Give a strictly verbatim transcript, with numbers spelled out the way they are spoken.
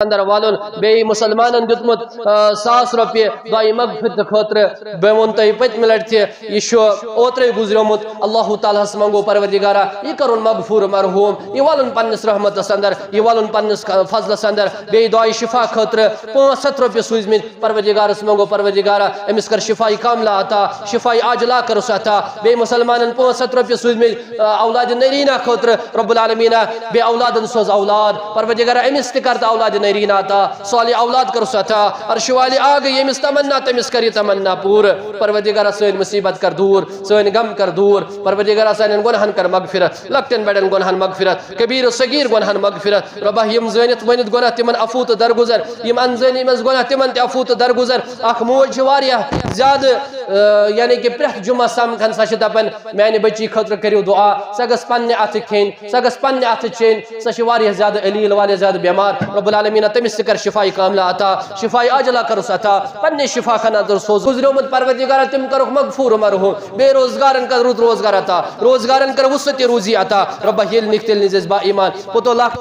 اندر والُن، بیٚیہِ مسلمانن دیُتمُت، آ، ساس رۄپیہِ دعائے مغفرت خٲطرٕ۔ بہٕ ووٚن تۄہہِ پٔتمہِ لٹہِ تہِ، یہِ چھُ اوترے گُزریومُت۔ اللہ تعالیٰ ہس منٛگو، پروردگارا، یہِ کرُن مغفور مرحوم، یہِ والُن پننِس رحمتس اندر، یہِ والُن پننِس فضلس اندر۔ بیٚیہِ دعائے شفا خٲطرٕ پانٛژھ ہتھ رۄپیہِ سوٗزمٕتۍ۔ پروردگارس منٛگو، پروردگارا، أمِس کر شفاء کاملہ عطا، شفاء عاجلہ کرُس عطا۔ بیٚیہِ مسلمانن پانٛژھ ہتھ رۄپیہِ سوٗزمٕتۍ، آ، اولاد نرینا خٲطرٕ، رب العالمینا، بیٚیہِ اولادن سوز اولاد۔ پروردگارا، أمِس تہِ کر تہٕ اولاد نرینا عطا، صالح اولاد کرُس عطا۔ عرش والہِ آ گٔے ییٚمِس تمنا، تٔمِس کر یہِ تمنا پوٗرٕ۔ پروردگارا، سٲنۍ مصیبت کر دوٗر، سٲنۍ غم کر دوٗر۔ پروردگارا، سانٮ۪ن گۄناہن کر مغفرت، لۄکٹٮ۪ن بڑٮ۪ن گۄناہن مغفرت، کبیر و صغیر گۄناہن مغفرت۔ رۄبا، یِم زٲنِتھ ؤنِتھ گۄناہ، تِمن عفو تہٕ درگُزر۔ یِم انزٲنی منٛز گۄناہ، تِمن تہِ عفو تہٕ درگُزر۔ اکھ موج چھِ واریاہ زیادٕ، آ، یعنی کہِ پرٛٮ۪تھ جمعہ سمکھان، سۄ چھِ دپان، "میانہِ بچی خٲطرٕ کٔرِو دعا، سۄ گٔژھ پننہِ اتھٕ کھیٚنۍ، سۄ گٔژھ پننہِ اتھٕ چیٚنۍ، سۄ چھِ واریاہ زیادٕ علیل، واریاہ زیادٕ بٮ۪مار۔" رب العالمیٖن، تٔمِس تہِ کر شفاء کاملہ عطا، شفاء عاجلہ کرُس عطا، پننہِ شفا خانہ اندر سوز۔ گُزریومُت پروردگارا، تِم کرُکھ مغفور مرحوم، بے روزگارن کر رُت روزگار عطا، روزگارن کر وسعت روزی عطا۔ رۄبا، ییٚلہِ نِکھ تیٚلہِ نِزٮ۪س با ایمان۔ پوٚتو لکھ